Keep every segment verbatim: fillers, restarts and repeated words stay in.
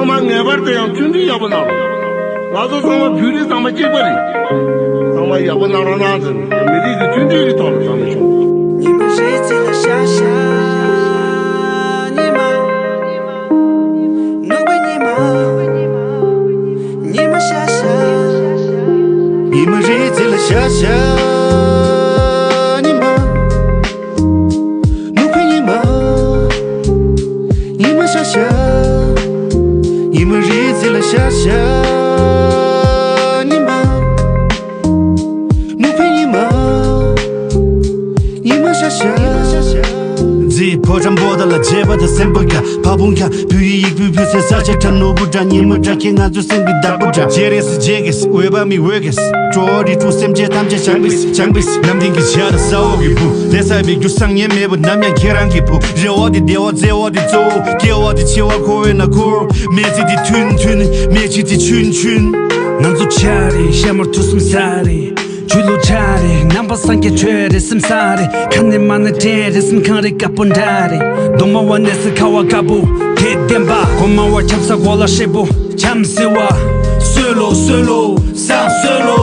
ཚང་མ་ངེས་པར་དུ་ཡང་མཐུན་སྒྲིལ་ཡག་པོ་གནང་རོགས། ང་ཚོ་ཚང་མ་བོད་རིགས་ཚང་མ་གཅིག་པ་རེད། ཚང་མ་ཡག་པོ་གནང་རོགས་གནང་ཟེར་ནས་མི་རིགས་ཀྱི་མཐུན་སྒྲིལ་གྱི་ཐོག་ལ་བསམ་བློ་བྱུང་། ཉི་མ་རེའི་རྩེ་ལ་ཤར་ཤར་ཉི་མ། ནུབ་པའི་ཉི་མ། ཉི་མ་ཤར་ཤར། ཉི་མ་རེའི་རྩེ་ལ་ཤར་ཤར་ཉི་མ། ནུབ་པའི་ཉི་མ། ཉི་མ་ཤར་ཤར། ཉི་མ་རེའི་རྩེ་ལ་ཤར་ཤར་ཉི་མ། ནུབ་པའི་ཉི་མ། ཉི་མ་ཤར་ཤར། རྩེའི་ཕོ་བྲང་པོ་ཏ་ལ་བྱེད་པ་དང་སེམས་པ་དགའ། ཕ་བོང་ཁ་བོད་ཡིག་ཡིག་བུ་བུ་ཚེ་ས་ཆ་གྲ་ནོར་བུ་འདྲ། ཉི་མ་འདྲ་ཁྱེད་ང་ཚོའི་སེམས་ཀྱི་བདག་པོ་འདྲ། བྱེད་རེས་སུ་བྱེད་གེས་འོས་པ་མི་འོས་གེས། འགྲོ་བ་རིགས་དྲུག་སེམས་ཅན་ཐམས་ཅད་བྱང་བིས་བྱང་བིས། གནམ་ལྡིང་གི་ཞག་ལ་ས་འོག་གི་བུ། ལས་ས་བའི་རྒྱུ་སང་ཉེན་མེད་པ་ནམ་ཡང་ཁྱེད་རང་གི་བུ། རེ་བ་དེ་བདེ་བ་བརྩེ་བ་དེ་གཙོ་བོ། སྐྱེ་བ་དེ་འཆི་བ་འཁོར་བའི་ནང་འཁོར། མེ་ཚེ་དེ་ཐུན་ཐུན། མེ་ཆི་དེ་ཆུན་ཆུན། ང་ཚོ་ཆ་རེད་ཤ་མར་ཐུག་སུམ་ས་རེད། ཆུ་ལུག་ཆ་རེད་ནང་པ་སངས་རྒྱས་ཆོས་རེད་སེམས་ས་རེད། ཁ་ནས་མ་ན་དྲན་རེད་སེམས་ཁང་རེད་དཀར་པོ་འདྲ་རེད། གདོང་དམར་བ་གནས་སུ་ཁ་བ་དཀར་པོ་དེ་བདེན་པ། གོ་དམར་བ་ཆབ་ས་གོ་ལ་ཧྲིལ་པོ། བྱམས་བརྩེ་བ། གསོལ་ལོ་གསོལ་ལོ་ཟབ་གསོལ་ལོ།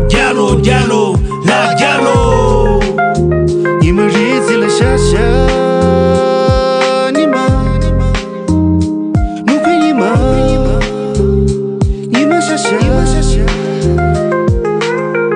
རྒྱལ་ལོ་རྒྱལ་ལོ་ལ་རྒྱལ་ལོ། ཉི་མ་རེའི་རྩེ་ལ་ཤར་ཤར་ཉི་མ། ནུབ་པའི་ཉི་མ། ཉི་མ་ཤར་ཤར།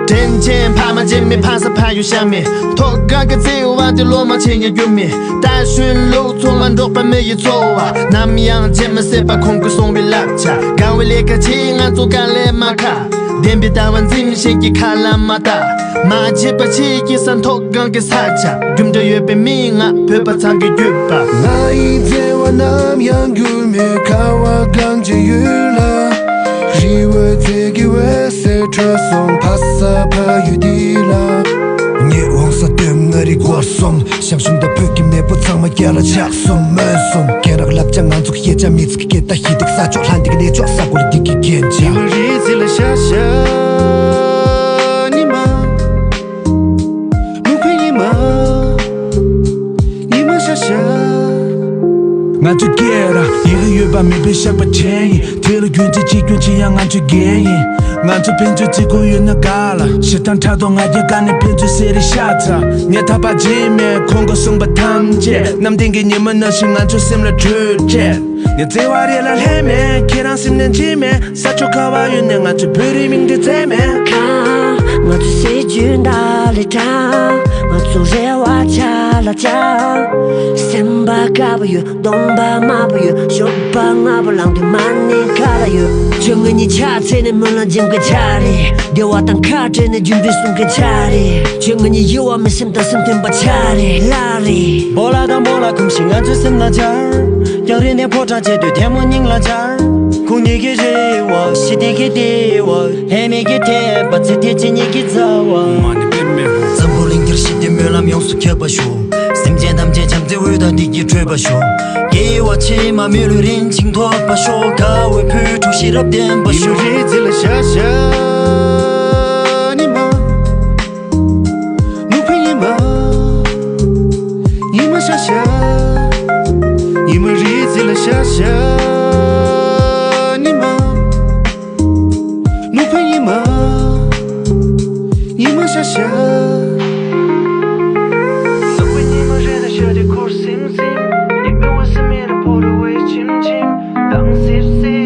དྲིན་ཆེན་ཕ་མ་བྱེད་མི་ཕ་ས་ཕ་ཡུལ་ཤ་མེད། ཐོག་ཁ་གི་བརྩེ་བ་དེ་ལོ་མ་ཆེན་ཡང་རྒྱུ་མེད། ད་གཞོན་ལུགས་ཚོ་ལ་འགྲོགས་པ་མི་ཡི་འཚོ་བ། ནམ་ཡང་བརྗེད་མི་སྲིད་པ་ཁོང་གིས་གསུངས་པའི་བསླབ་བྱ། དགའ་བའི་ལས་ཀ་བྱེད་ང་ཚོ་དཀའ་ལས་མ་ཁ། བདེན་པའི་ལྟ་བ་འཛིན་ཤེས་ཀྱི་ཁ་ལ་མ་ལྟ། མ་བརྗེད་པ་ཆེས་ཀྱི་ས་མཐོ་སྒང་གི་ས་ཆ། རྒྱུ་འབྲས་ཡོད་པའི་མི་ང་བོད་པ་ཚང་གི་རྒྱུད་པ། ང་ཡི་བརྩེ་བ་ནམ་ཡང་འགྱུར་མེད། ཁ་བ་གངས་ཅན་ཡུལ་ལ། རི་བོའི་རྩེ་གི་འོད་ཟེར་འཕྲོས་སོང་ཕ་ས་ཕ་ཡུལ་འདི་ལ། ངེད་འོང་ས་སྟོད་མངའ་རིས་སྐོར་སོང་། ཞང་ཞུང་དང་བོད་ཀྱི་མེས་པོ་ཚང་མ་རྒྱལ་ལ་ཆགས་སོང་སྨོན་སོང་། རྒན་རབས་བསླབ་བྱ་ང་ཚོ་གི་སྐད་ཆ་མི་ཚིག་གི་སྐད་བརྡ་ཞི་སྡིག་ས་ཕྱོགས་ལྷ་འདི་གི་གནས་མཆོག་ས་གོ་ལ་འདི་གི་རྒྱན་ཆ། ཉི་མ་རེའི་རྩེ་ལ་ཤར་ཤར་ཉི་མ། ནུབ་པའི་ཉི་མ། ཉི་མ་ཤར་ཤར། ང་ཚོ་སྐད་ར་ཡི་གེ་ཡོད་པ་མེད་པའི་ཤག་པ་ཆེན་ཡིན། དེ་ལ་རྒྱུན་ཆད་ཅི་རྒྱུན་ཆད་ཡང་ང་ཚོའི་འགན་ཡིན། ང་ཚོ་ཕན་ཚུན་བརྩི་བཀུར་ཡོད་ན་དགའ་ལ། ཞེ་སྡང་ཕྲག་དོག་ང་རྒྱལ་དཀའ་ནས་ཕན་ཚུན་བསད་རེས་ཤ་ཚ། ངས་ཐག་པ་བྱས་མེད་ཁོང་གིས་གསུངས་པ་ཐམས་ཅད། གནམ་བསྟན་གྱི་ཉི་མ་ནང་བཞིན་ང་ཚོའི་སེམས་ལ་དྲོད་བཅས། ངས་བརྩེ་བ་རེ་ལ་ལྷད་མེད་ཁྱེད་རང་སེམས་ནས་འཆི་མེད། ས་ཕྱོགས་ག་བ་ཡོད་ནས་ང་ཚོའི་བོད་རིགས་མིང་དེ་བརྩད་མེད། ཁ། ང་ཚོ་སྲིད་ཇུས་འདི་ལས་དྲག་ང་ཚོ་རེ་བ་ཆ་ལ་ཆགས། སེམས་པ་དཀར་པོ་ཡོད། གདོང་པ་དམར་པོ་ཡོད། ཞོགས་པ་སྔ་པོ་ལངས་དུས་མ་ཎི་ཁ་ལ་ཡོད། ཁྱོད་ང་གཉིས་ཕྱག་འཚལ་ནས་སྨོན་ལམ་འབྱིན་མཁན་ཆ་རེད། བདེ་བ་དང་ཁ་བྲལ་ནས་རྒྱུ་འབྲས་སྲུང་མཁན་ཆ་རེད། ཁྱོད་ང་གཉིས་ཡུལ་བ་མི་སེམས་དང་སེམས་མཐུན་པ་ཆ་རེད་ལ་རེད། སྤོ་ལགས་དང་སྤོ་ལགས་འཁུམས་ཤིང་ང་ཚོའི་སེམས་ལ་འབྱར། རྒྱང་རིང་ནས་ཕོ་བྲང་མཇལ་དུས་ཐལ་མོ་སྙིང་ལ་འབྱར། ཁོང་གཉིས་ཀྱི་རེ་བ་ཞི་བདེ་གི་ལྟེ་བ། ལྷད་མེད་ཀྱི་དད་པ་ཚེ་འདི་ཕྱི་གཉིས་ཀྱི་རྩ་བ། འཛམ་བུ་གླིང་འདིར་ཞི་བདེའི་སྨོན་ལམ་ཡོངས་སུ་ཁྱབ་པར་ཤོག་སེམས་ཅན་ཐམས་ཅད་བྱམས་བརྩེའི་འོད་ཟེར་འདི་གིས་འཕྲོས་པར་ཤོག་སྐྱེ་བ་ཕྱི་མ་མི་ལུས་རིན་ཆེན་ཐོབ་པར་ཤོག་དགའ་བའི་བོད་ཕྲུག་ཤེས་རབ་ལྡན་པར་ཤོག་ཉི་མ་རེའི་རྩེ་ལ་ཤར་ཤར་ཉི་མ། ནུབ་པའི་ཉི་མ། ཉི་མ་ཤར་ཤར། ཉི་མ་རེའི་རྩེ་ལ་ཤར་ཤར་ཉི་མ། ནུབ་པའི་ཉི་མ། ཉི་མ་ཤར་ཤར། ནུབ་པའི་ཉི་མ་རེ་ལ་ཤར་ཏེ་འཁོར་སིམ་སིམ། ཉི་མའི་འོད་ཟེར་མེ་ལ་ཕོག་རེ་འོད་ཆིམ་ཆིམ། དྭངས་སིབ་སིབ།